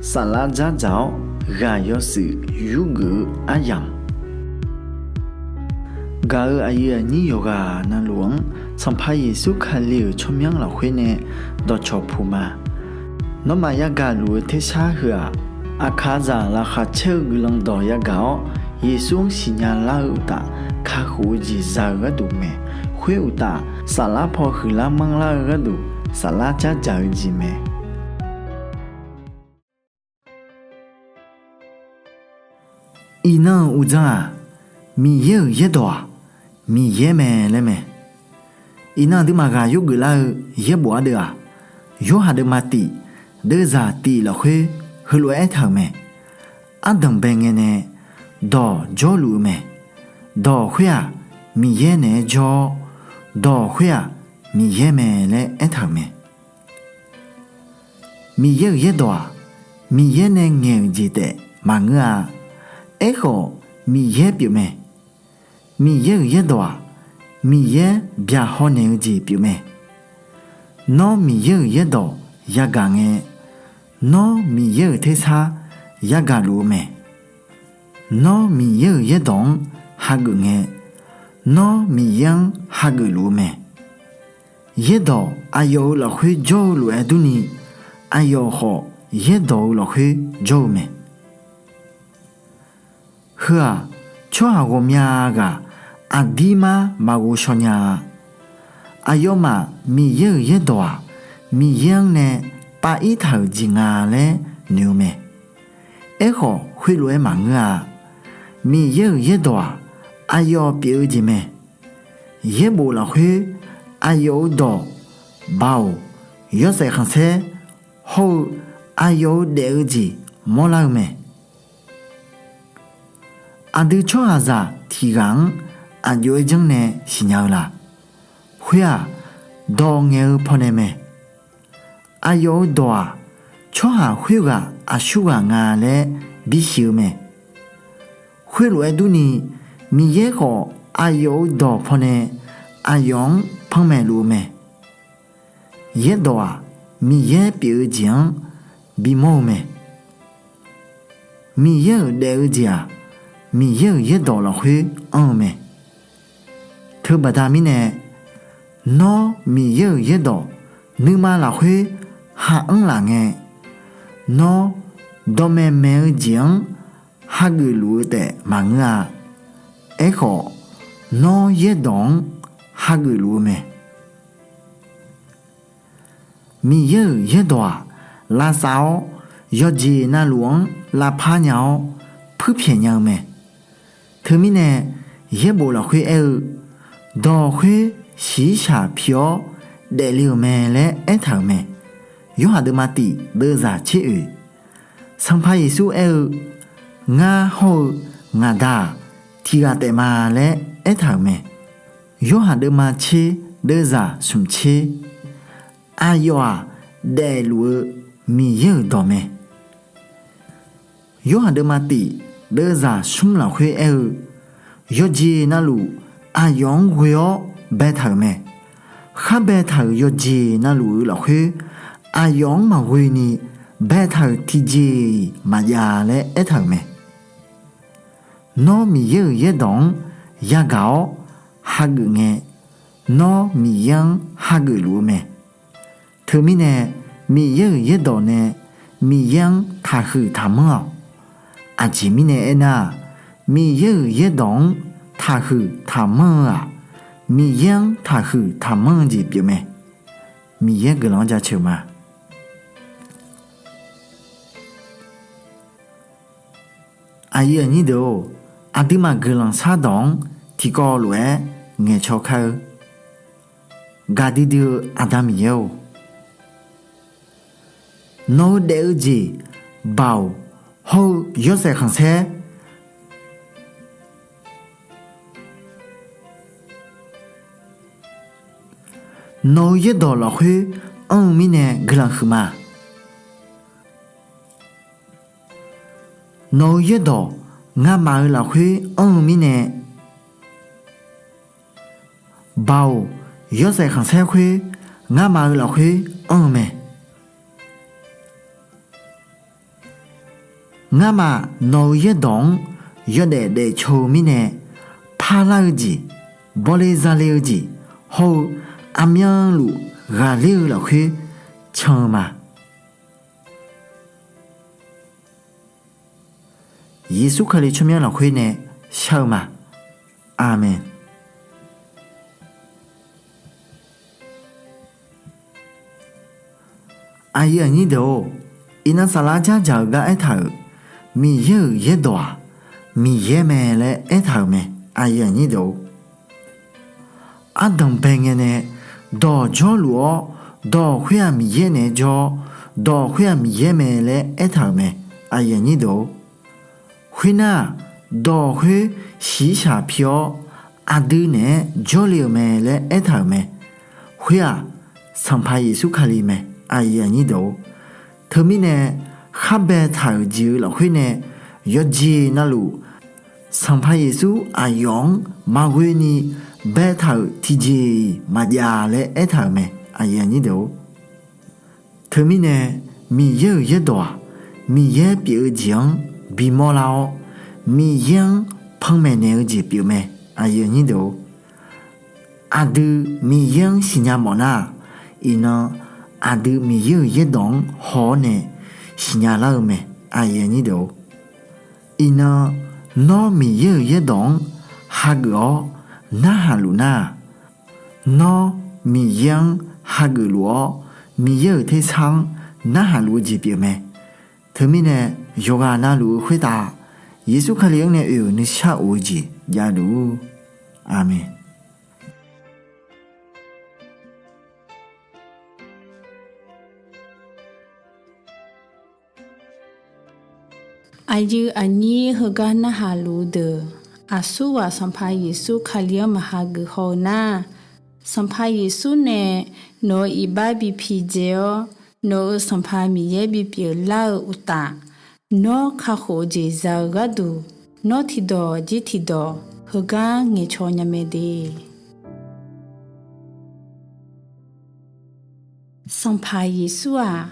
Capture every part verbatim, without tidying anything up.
Saflar dzardzaq-awr ghaq yawshuif yurgeuf-eu aryamq, gaq-euq aqyuif aqnyir yawqghaq navluf-anr Sanqpaq Yeqsur Kali-euq tsawrmyanr lafkhoer nae dawqcawq puq ma. Nawmaf yagaq luf-eu tersar heu-aq, aqkaqzaq laqkhaq caer-eu guiqlanq dawq yagaq-awr, Yeqsur-anr siqnya lar-eu uqtaf, kakhof-eu jeq za-eu gharduq mae. Khoer uqtaf, saflar paw huiqlar manrlar-eu gharduq, saflar dzardzaq-eu jeq mae. Iqnan-euq uqdzan-aq, Miqyaer-euq yaerdawq-aq, Miqyaer mae laer mae. Iqnan aqduimaf ghaq yurgeuf lar-eu yaerbof ardeuv-aq, Yorhaq deuvma tif, deuvzaq tif lafkhoer heulof-aer aertaq-euq mae. Ardanqbae ngae nae Dawq jawrluf-eu mae. Dawq khoer-aq, Miqyaer naeq-aer jawr-awr, Dawq khoer-aq, Miqyaer mae laer aertaq-euq mae. Miqyaer-euq yaerdawq-aq, Miqyaer nae ngaeq-euq jeq taef maqngeur-a. Aerkhawf, Miqyaer pyeufmae. Miqyaer-euq yaerdawq-aq, Miqyaer byaqhaw naeq-eu jeq pyeufmae. Nawr Miqyaer-euq yaerdawq yagaq ngae, Nawr Miqyaer-euq tersar yagaq luf-eu mae. Nawr Miqyaer-euq yaerdawq-anr hageuf ngae, Nawr Miqyaer-anr hageuf luf-eu mae. Yaerdawq aqyawf-euq lafkhoer jawr-eu lof-aer durni, aqyawf khawf yaerdawq-eu lafkhoer jawr-eu mae. Heu-aq, tsawrhaq ghawqmya ghaq aqdirmar maqghov shaw nya-a. Aqyawfmaf Miqyaer-euq yaerdawq-aq, Miqyaer-anr nae pav-ir taq-euq jeq nga laer noeq-eu mae. Aerkhawf, khoerlof-aer maqngeur-a. Miqyaer-euq yaerdawq-aq, aqyawf pyeuf-eu jeq mae. Yaerbof lafkhoer aqyawf-euq dawq, Baoq, yawshaef khanqsaer hawr-eu aqyawf-euq daef-eu jeq mawrlar-eu mae. Aqdui tsawrhaqzaq tiq ghaq-anr aqjox-aer janr nae siqnya-eu la? Khoer-aq, dawq ngaeq-eu pawnae mae. Aqyawf-euq dawq-aq, tsawrhaq khoerghaq aqsurghaq nga laer bisiq-eu mae. Khoerlof-aer durni, Miqyaer khawf aqyawf-euq dawq pawnae aqyawf-anr panmaeq luf-eu mae. Yaerdawq-aq, Miqyaer pyeuf-eu jeq-anr bimawr-eu mae. Miqyaer-euq daef-eu jeq-aq, Miqyaer-euq yaerdawq lafkhoer anr-eu mae. Teubaqda mirnae, nawr Miqyaer-euq yaerdawq nuima lafkhoer ha'anr laf ngae, nawr dawqmaeq maeq-eu jeq-anr hageuf luf-eu taef maqngeur-a. Aerkhawf, nawr yaerdawq-anr hageuf luf-eu mae. Miqyaer-euq yaerdawq-aq, lavsav-awr yawqjeq navluf-anr lavpar nya-awr puirpyaeq nya-eu mae. Teumirnae, yaerbof lafkhoer aer-eu, dawq khoer shiqshaq pi-awr daefle-euq mae laer aertaq-euq mae. Yorhaq deuvma tif deuvzaq tser oeq. Sanqpaq Yeqsur aer-eu, Ngar hawr-eu ngaq Da-aq, tiq ghaq taef ma laer aertaq-euq mae. Yorhaq deuvma tser deuvzaq smq tser. Aqyawf-aq, daefluf-eu Miqyaer-euq dawq mae. Yorhaq deuvma tif deuvzaq smr lafkhoer aer-eu, yawqjeq navluf aqyawf-anr ghoe-awr baetaq-euq mae. Khar baetaq-euq yawqjeq navluf-eu lafkhoer, aqyawf-anr maqghoe ni baetaq-euq tiqjeq-iq maqjav laer aertaq-euq mae. Nawr Miqyaer-euq yaerdawq-anr yagaq-awr hageuf ngae, nawr Miqyaer-anr hageuf luf-eu mae. Teumirnae, Miqyaer-euq yaerdawq nae Miqyaer-anr taqhuiq taqmanr-awq. Aqjeq mirnae aernar-aq, Miqyaer-euq yaerdawq-anr taqhuiq taqmanr-eu-aq, Miqyaer-anr taqhuiq taqmanr-eu jeq pyeufmae. Miqyaer guiqlanq-anr jaceuq ma. Aqyuif aqnyir deuq-or, aqduimaf guiqlanq shardawq-anr tiqkawv lof-aer ngaeqcaw kar-eu. Gaqdui dui-eu Aqda Miqyaer-or, nawq-eu daef-eu jeq, Baoq hawr-eu yawshaef khanqsaer, nawq-eu yaerdawq lafkhoer anr-eu mirnae guiqlanq huiqma. Nawq-eu yaerdawq ngamaf-eu lafkhoer anr-eu mirnae, Baoq yawshaef khanqsaer khoer ngamaf-eu lafkhoer anr-eu mae. Ngamaf nawq-eu yaerdawq-anr yawdaef daefcaw-eu mirnae, parlar-eu jeq, bawle zale-eu jeq hawr-eu aqmyanluf ghaqler-eu lafkhoer can-eu ma. Yeqsur Kali tsawrmyanr lafkhoer nae shar-eu ma. Aqmeq. Aqyuif aqnyir deuq-or, iqnan saflar jardzaq-eu gar aertaq-euq Miqyaer-euq yaerdawq-aq, Miqyaer mae laer aertaq-euq mae. Aqyuif aqnyir deuq-or, ardanq bae ngae nae dawq jawrluf-awr, dawq khoer-aq Miqyaer naeq-aer jawr-awr, dawq khoer-aq Miqyaer mae laer aertaq-euq mae. Aqyuif aqnyir deuq-or, khoernar-aq, dawq khoer shiqshaq pi-awr, aqdui naeq-aer jawrle-euq mae laer aertaq-euq mae. Khoer-aq, Sanqpaq Yeqsur Kali mae. Aqyuif aqnyir deuq-or, teumirnae khar baetaq-euq jeq-eu lafkhoer nae yawqjeq navluf, Sanqpaq Yeqsur aqyawf-anr maqghoe ni baetaq-euq tiqjeq-iq maqjav laer aertaq-euq mae. Aqyuif aqnyir deuq-or, teumirnae Miqyaer-euq yaerdawq-aq, Miqyaer pyeuf-eu jeq-anr bimawr lar-awr, Miqyaer-anr panmaeq naeq-eu jeq pyeuf mae. Aqyuif aqnyir deuq-or, aqdui Miqyaer-anr siqnya mawfnar-aq, iqnan aqdui Miqyaer-euq yaerdawq-anr haw-awr nae siqnya lar-eu mae. Aqyuif aqnyir deuq-or, iqnan nawr Miqyaer-euq yaerdawq-anr hageuf-awr narhaq luf nar-aq, nawr Miqyaer-anr hageuf luf-awr, Miqyaer-euq tersar-anr narhaq luf-eu jeq pyeuf mae. Teumirnae yawqghaq navluf-eu khoertav Yeqsur Kali-anr nae oe-euq nuishar of-eu jeq javluf-ur. Aqmeq. Aqyuif aqnyir heugar narhaq luf-eu deuq, aqsurghaq Sanqpaq Yeqsur Kali-anr maqhageuf haw-eu nar, Sanqpaq Yeqsur nae nawq-euq iqbax bi pidzae-awr, nawq-euq Sanqpaq Miqyaer bipyeuf lar-eu uqtaf, nawr kakhof-eu jeq za-eu gharduq, nawr tiqdawq jir tiqdawq heugar ngaeqcaw nya mae de. Sanqpaq Yeqsur-aq,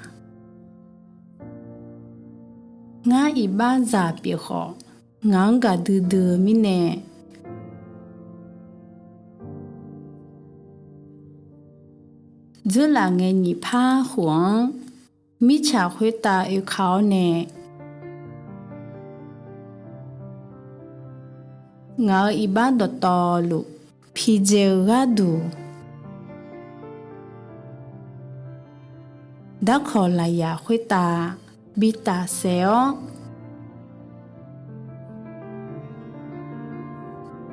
ngar iqbaxzaq pyeuf khawf, ngaq-anr gaqdui dui-eu mirnae, dzeurlaf ngae nyiq par khof-anr mirtsaq khoertav oeka-awr nae, ngaq-euq iqbax dawqtawvluf pidzae-eu gharduq, darkawq lafyaq khoertav bi tafsaef-awr,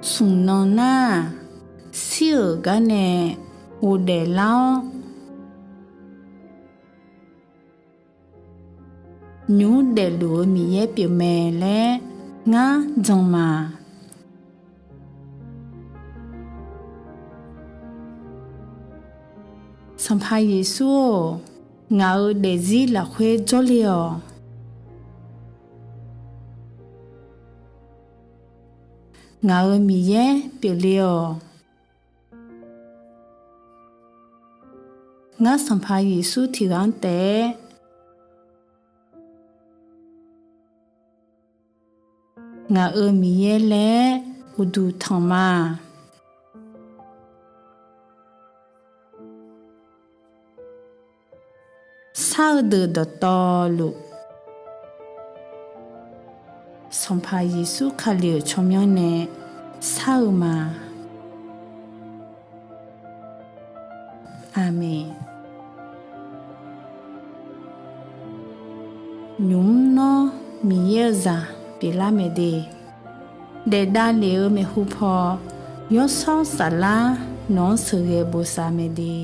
smq nan nar-aq, shir-euq gar nae ghofdaef lar-awr, nymq mr daefluf-eu Miqyaer pyeufmae laer ngar jan ma. Sanqpaq Yeqsur-or, ngaq-euq daefzir lafkhoer jawrle-awq. Ngaq-euq Miqyaer pyeufle-awq. Ngar Sanqpaq Yeqsur tiqghaq-anr taef-aer ngaq-euq Miqyaer laer uqduq tanq ma. Shar-eu deuq dawqtawvluf, Sanqpaq Yeqsur Kali-euq tsawrmyanr nae shar-eu ma. Aqmeq. Nymq mr nawr Miqyaer-eu zaq pyeuflar mae de. Daef davlef-eu maeqhu paw, Yawshawr Saflar nawq-anr sheuqghae bosav mae de.